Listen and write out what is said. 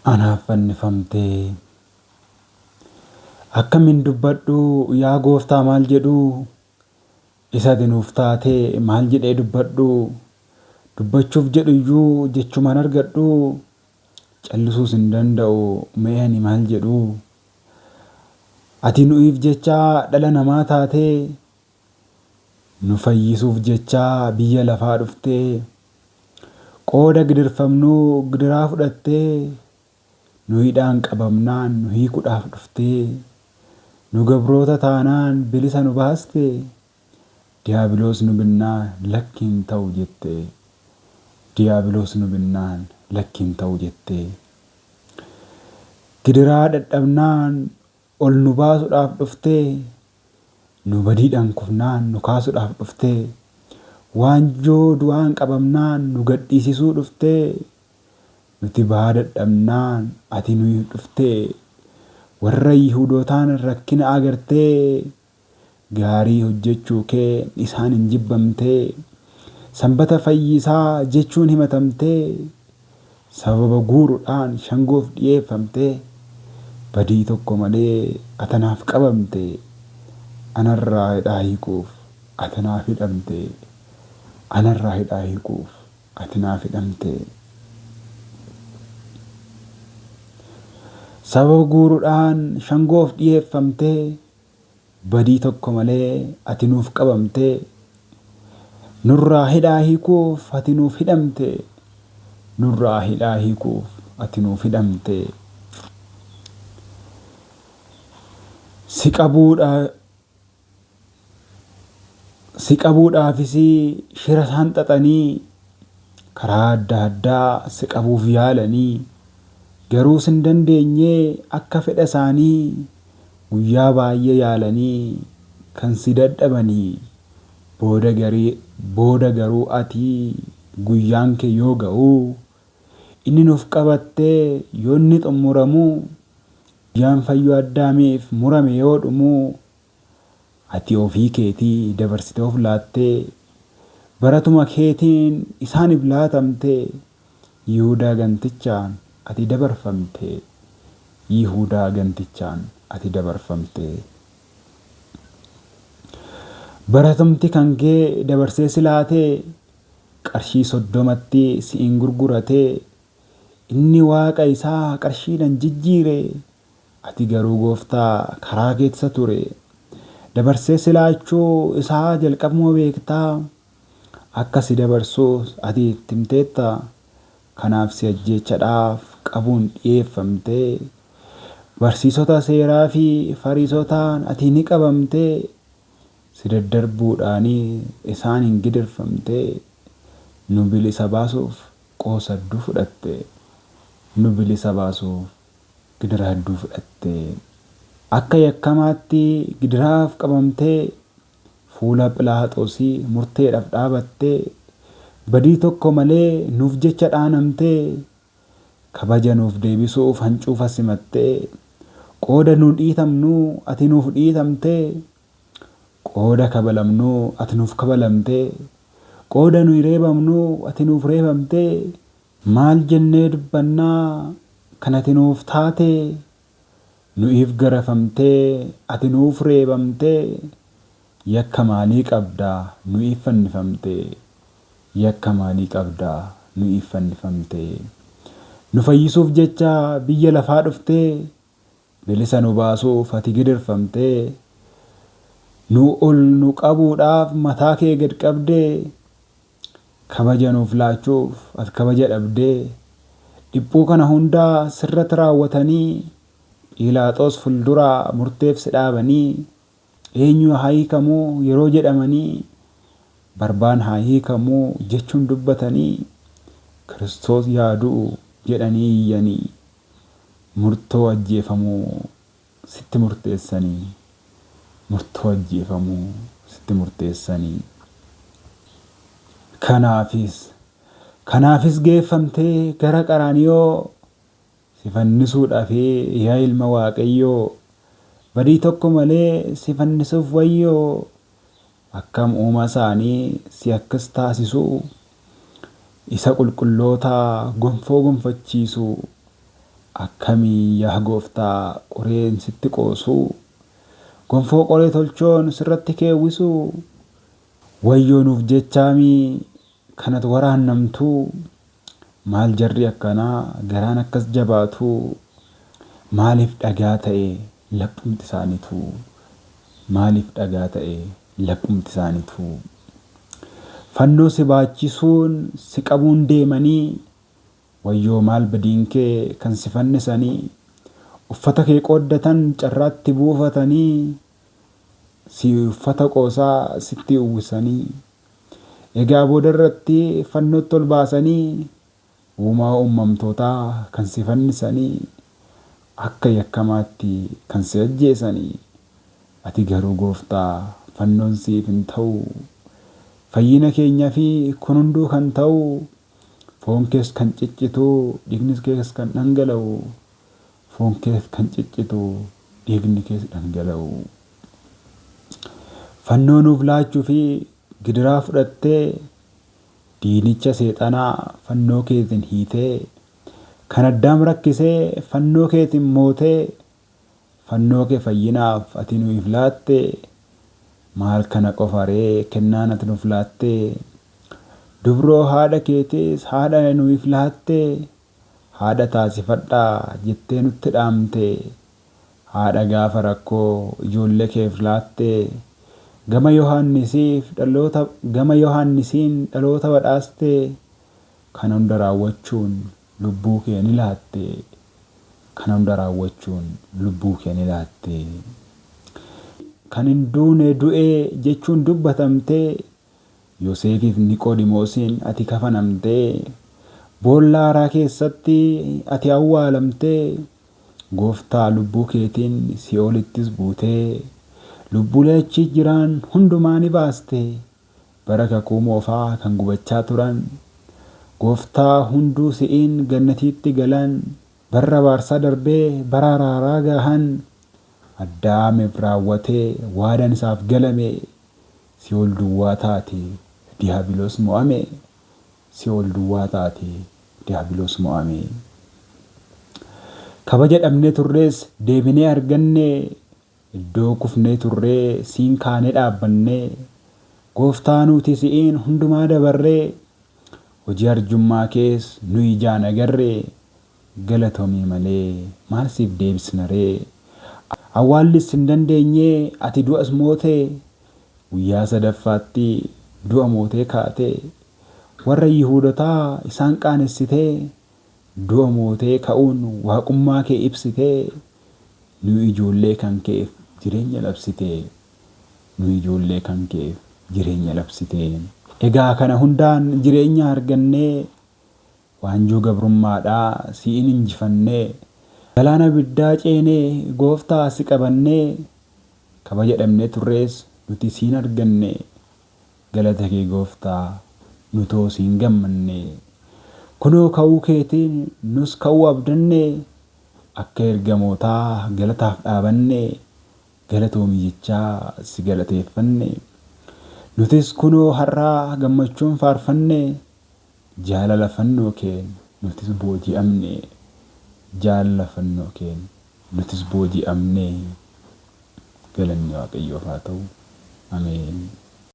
Anaaf fannifamtee. Akkamin dubbadhu yaa gooftaa maal jedhu isa ati nuuf taate maal jedhee dubbadhu dubbachuuf jedhu iyyuu jechumaan argadhu callisuus hin danda'u mee ani maal jedhu ati nu'iif jecha dhala namaa taatee Nu fayyisuuf jecha biyya lafaa dhuftee, qooda gidirfamnuu gidiraa fudhattee, nu hidhaan qabamnaan nu hiikuudhaaf dhuftee, nu gabroota taanaan bilisa nu baaste, Diyaabiloos nu binnaan lakki hin ta'u jette. Diyaabiloos nu binnaan lakki hin ta'u jette. Gidiraa dadhabnaan Ol nu baasuudhaaf dhuftee, nu badiidhaan kufnaan nu kaasuudhaaf dhuftee, waanjoo du'aan qabamnaan nu gadhiisisuu dhuftee, nuti ba'aa dadhabnaan ati nuyiif dhuftee, warra Yihudootaan rakkina agartee, gaarii hojjechuu keen isaaniin jibbamtee, Sanbata fayyisaa jechuun himatamtee, sababa guuruudhaan shangoof dhi'eeffamtee, badii tokko malee ati anaaf qabamte, anarraa hidhaa hiikuuf ati naaf hidhamte, anarraa hidhaa hiikuuf ati naaf hidhamte. Sababa guuruudhaan shangoof dhi'eeffamtee, Badii tokko malee ati nuuf qabamtee, Nurraa hidhaa hiikuuf ati nuuf hidhamte, Nurraa hidhaa hiikuuf ati nuuf hidhamte. Si qabuudha Si qabuudhaafis shira isaan xaxanii, karaa adda addaa si qabuuf yaalanii, garuu sin dandeenye akka fedha isaanii guyyaa baay'ee yaalanii kan si dadhabanii, booda booda garuu ati guyyaan kee yoo ga'u, inni nuuf qabattee yoo inni xumuramu, guyyaan fayyuu Addaamiif murame yoo dhumu, Ati ofii keetii dabarsitee of laattee, baratuma keetiin isaaniif laatamte, Yihudaa gantichaan ati dabarfamte, Yihudaa gantichaan ati dabarfamte. Baratumti kan kee dabarsee si laatee, qarshii 30tti si'in gurguratee, inni waaqa isaa qarshiidhan jijjiire, Ati garuu Gooftaa karaa keessa ture. Dabarsee si laachuu isaa jalqabuma beekta. Akka si dabarsus ati itti himteetta. Kanaaf si ajjeechadhaaf qabuun dhi'eeffamte. Barsiisota seeraa fi Fariisotaan ati ni qabamte. Si daddarbuudhaanis isaaniin gidirfamte. Nu bilisa baasuuf qoosa hedduu fudhatte. Nu bilisa baasuuf gidiraa hedduu fudhatte. Akka yakkamaatti gidiraaf qabamtee, fuula Philaaxoosii murteedhaaf dhaabattee, badii tokko malee nuuf jecha dhaanamtee, kabaja nuuf deebisuuf hancuufa simattee, qooda nu dhiitamnuu ati nuuf dhiitamtee, qooda kabalamnuu ati nuuf kabalamtee, qooda nuyi reebamnuu ati nuuf reebamtee, Maal jennee dubbannaa kan ati nuuf taate? Nu'iif garafamtee ati nuuf reebamtee, Yakka maalii qabda nu'iif fannifamtee? Yakka maalii qabda nu'iif fannifamtee? Nu fayyisuuf jecha biyya lafaa dhuftee, Bilisa nu baasuuf ati gidirfamtee, Nu ol nu qabuudhaaf mataa kee gad qabdee, Kabaja nuuf laachuuf at kabaja dhabdee, Dhiphuu kana hundaa sirratti raawwatanii, Phiilaaxoos fulduraa murteef si dhaabanii, Eenyu haa hiikamuu yeroo jedhamanii, Barbaan haa hiikamuu jechuun dubbatanii, Kiristoos yaa du'u jedhanii iyyanii, Murtoo ajjeefamuu sitti murteessanii, Murtoo ajjeefamuu sitti murteessanii. Kanaafis Kanaafis geeffamtee gara Qaraaniyoo si fannisuudhaaf yaa ilma Waaqayyoo, badii tokko malee si fannisuuf wayyoo! Akkam uumaa isaanii si akkas taasisu, isa qulqulloota gonfoo gonfachiisu, akkamii yaa gooftaa qoreen sitti qoosu, gonfoo qoree tolchoon sirratti keewwisu, wayyoo nuuf jechaamii kanatu waraannamtu, maal jarri akkanaa garaan akkas jabaatu, maaliif dhagaa ta'e laphumti isaaniitu, maaliif dhagaa ta'e laphumti isaaniitu. Fannoo si baachisuun si qabuun deemanii, wayyoo maal badiin kee kan si fannisanii, uffata kee qooddatan carraatti buufatanii, si uffata qoosaa sitti uwwisanii, egaa boodarratti fannootti ol baasanii, uumaa uumamtootaa kan si fannisanii, akka yakkamaatti kan si ajjeesanii, ati garuu gooftaa fannoon siif hin ta'u. Fayyina keenyaa fi kun hunduu kan ta'u, foon kees kan ciccitu, dhiigni kees kan dhangala'u, foon kees kan ciccitu, dhiigni kees dhangala'u. Fannoo nuuf laachuu fi gidiraa fudhattee, diinicha seexanaa fannoo keetiin hiitee, kan addaam rakkisee fannoo keetiin mootee, fannoo kee fayyinaaf ati nuuf laatte, maal kana qofa ree kennaan ati nuuf laatte, dubroo haadha keetiis haadha nuuf laatte, haadha taasifadhaa jettee nutti dhaamte, haadha gaafa rakkoo ijoollee keef laatte, gama Yohaannisiin dhaloota badhaaste, kan hunda raawwachuun lubbuu kee ni laatte, kan hunda raawwachuun lubbuu kee ni laatte. Kan hin duune du'ee jechuun dubbatamtee, Yoseefiif Niqoodimoosiin ati kafanamtee, boolla haaraa keessatti ati awwaalamtee, gooftaa lubbuu keetiin si'oolittis buutee, lubbuulee achi jiran hundumaa ni baaste, bara kakuu moofaa kan gubachaa turan, gooftaa hunduu si'iin gannatiitti galan, barra abaarsaa darbee bara araaraa gahan, Addaamiif raawwatee waadaan isaaf galame, si'ool duwwaa taate diiyaabiloos mo'ame, si'ool duwwaa taate diiyaabiloos mo'ame. Kabaja dhabnee turrees deebinee arganne, iddoo kufnee turree siin kaanee dhaabbannee, gooftaa nuti si'iin hundumaa dabarree, hojii arjummaa kees nu ijaan agarree, galatoomii malee maal siif deebisna ree? Awwaallis hin dandeenye ati du'as mootee, guyyaa sadaffaatti du'a mootee kaatee, warra Yihuudotaa isaan qaanessitee, du'a mootee ka'uun waaqummaa kee ibsitee, nu ijoollee kan keef jireenya labsitee, nu ijoollee kan keef jireenya labsitee. Egaa kana hundaan jireenya argannee, waanjoo gabrummaadhaa si'iin injifannee, galaana ibiddaa ceenee gooftaa si qabannee, kabaja dhabnee turrees nuti siin arganne, galata kee gooftaa nutoo siin gammanne. Kunoo ka'uu keetiin nus ka'uu abdanne, akka ergamootaa galataaf dhaabanne, galatoomii jechaa si galateeffanne. Nutis kunoo har'aa gammachuun faarfanne, jaalala fannoo keen nutis booji'amne, jaalala fannoo keen nutis booji'amne. Galanni Waaqayyoof haa ta'u. Ameen.